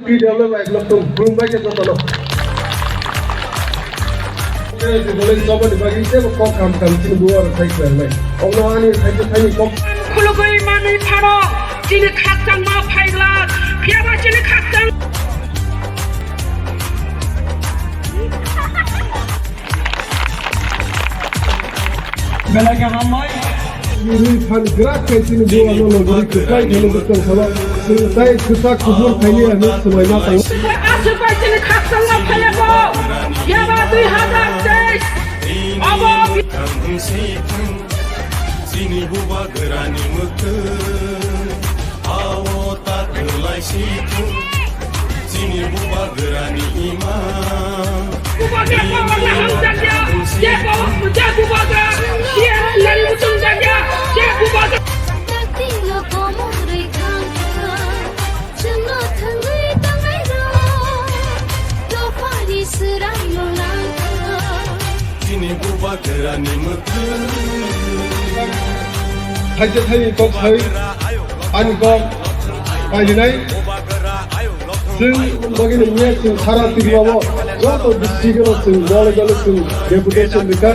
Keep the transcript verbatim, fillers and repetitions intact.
P W F no tong khulumbai khe jotono. Bole jobo ni bagwi jebo kok kam kam chini buwa rok sai khlai nai. Omo ani sai sai kok. Khulugwi manwi phano chini khakchangma phaigla, phiyaba chini khakchang. Belai khe hambai. Ri phan grak khe chini buwa no no guri kwplai khe no bwtang sabo. Chwng tai kwchak kubur khaini ano swmai ma tang. Aswk bai chini khakchangma phaiya bo. Yaba dui hazar teis. Abo. Chini bubagrani mwkhwtwng. Ao ta kwlai si thung, chini bubagrani ima. Bubagra power na hamjakya, je power, je bubagra, je lari mutung jakya, je bubagra. Tatino komorwi thangkha, chwngno thangwi tangnairok, dophani swrangno langkha. Chini bubagrani mwkhwtwng. Thaisa thaini kok sai, ani kok paijinai. Chwng bagwi nungya chwng sara tirwao joto district-o chwng dole dole chwng deputation rikha.